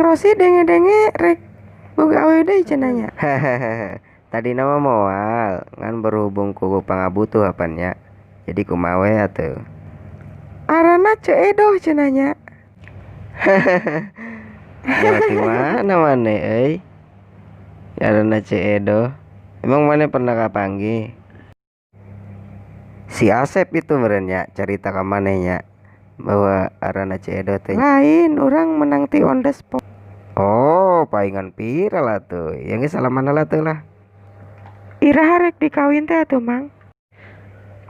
Rosi denge-denge rek boga awewe deui cenah nya. Tadina mah moal, ngan berhubung ku pangabutuh apan nya. Jadi kumaha we atuh. Aranna Ceu Edoh cenah nya. Nyaho ti mana maneh euy. Ngaranna Ceu Edoh. Emang maneh pernah kapanggih? Si Asep itu meureun nya carita ka maneh nya bahwa aranna Ceu Edoh teh. Lain, urang menang ti on the spot. Oh, paingan viral atuh. Ya geus salaman heula tuh lah. Iraha rek dikawin teh atuh, Mang?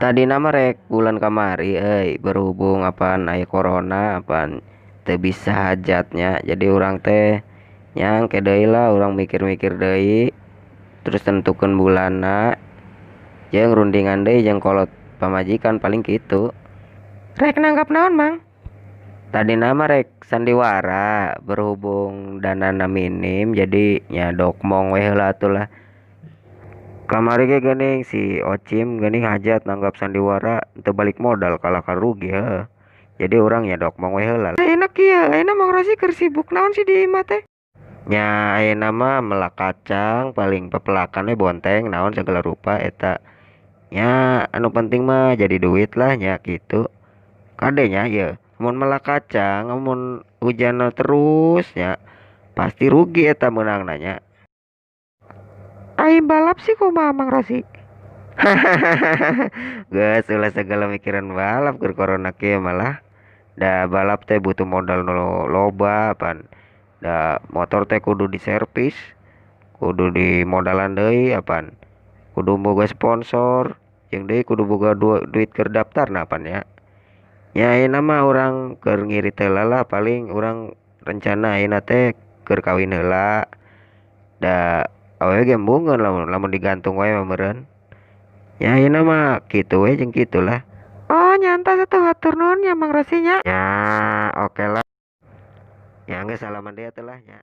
Tadina mah rek bulan kamari euy, berhubung apaan aya corona apaan teu bisa hajatnya. Jadi urang teh nya engke deui lah urang mikir-mikir deui terus tentukeun bulanna jeung rundingan deui jeung kolot pamajikan paling kitu. Rek nanggap naon, Mang? Tadina mah rek sandiwara, berhubung danana minim jadi nya dokmong we heula atuh lah. Kamari ge geuning si Ocim geuning hajat nanggap sandiwara teu balik modal kalah ka rugi heuh. Jadi urang nya dokmong we heula. Ayeuna kieu, ayeuna Mang Rosi keur sibuk naon sih di imah teh? Nya ayeuna mah melak kacang paling pepelakan we bonteng naon sagala rupa eta. Nya anu penting mah jadi duit lah nya kitu. Kade nya ieu mun melak kacang mun hujanna terus nya pasti rugi eta meunangna nya. Ai balap sih kumaha Mang Rosi? Geus ulah sagala mikiran balap keur corona kieu mah lah. Da balap teh butuh modal nu loba pan. Da motor teh kudu diservis, kudu dimodalan deui apan. Kudu boga sponsor, jeung deui kudu boga duit keur daftarna pan nya. Nya ayeuna mah urang keur ngirit heula lah paling urang rencana ayeuna teh keur kawin heula. Da awewe ge embungeun lamun digantung wae mah meureun. Nya ayeuna mah kitu we jeung kitu lah. Oh, nyantos atuh, hatur nuhun nya Mang Rosi nya. Nya oke lah. Nya geus salaman deui atuh lah nya.